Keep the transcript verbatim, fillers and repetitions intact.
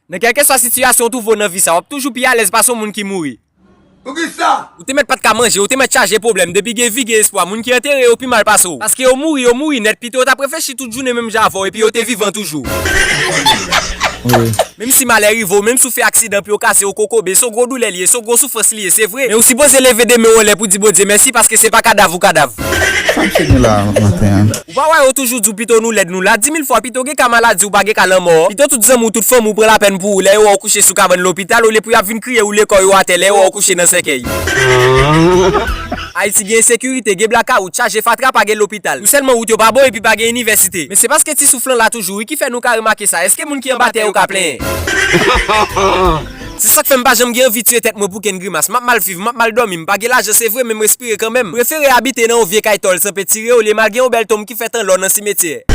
Nan kèlkeswa sitiyasyon w twouve w nan vi sa, w ap toujou pi alèz pase yon moun ki mouri. Poukisa? Ou te mèt pa t ka manje, ou te mèt chaje pwoblèm. Depi gen vi, gen espwa. Moun ki antere yo pi mal pase w. Paske yo mouri, yo mouri nèt. Pito yo t ap reflechi tout jounen menm jan avè w, epi yo te vivan toujou. Menm si malè rive w, menm si w fè aksidan, pye w kase, ou kokobe, se yon gwo doulè li ye, se yon gwo soufrans li ye, se vre. Men ou sipoze leve de men w anlè pou di Bondye mèsi, paske se pa kadav ou kadav. Sa m se gen la maten an? Ou pa wè yo toujou di w pito nou lèd nou la, di mil fwa pito gen ka maladi ou pa gen ka lanmò. Pito tout zanmi w, tout fanmi w pran lapèn pou ou lè yo wè w kouche sou kabann lopital, olye pou y ap vin kriye ou lekò yo atè lè yo wè w kouche nan sèkèy. Ayiti gen ensekirite, gen blakawout, chaje fatra, pa gen lopital. Nou sèlman wout yo pa bon epi pa gen inivèsite. Men se paske ti souf lan la toujou wi ki fè nou ka remake sa. Èske moun ki anba tè yo ka plenyen? Se sa k fè m pa janm gen anvi tiye tèt mwen pou kenn grimas. M ap mal viv, m ap mal dòmi, m pa gen lajan se vre men m respire kanmenm. M prefere abite nan yon vye kay tòl san pentire olye m al gen yon bèl tonm ki fèt an lò nan simetyè.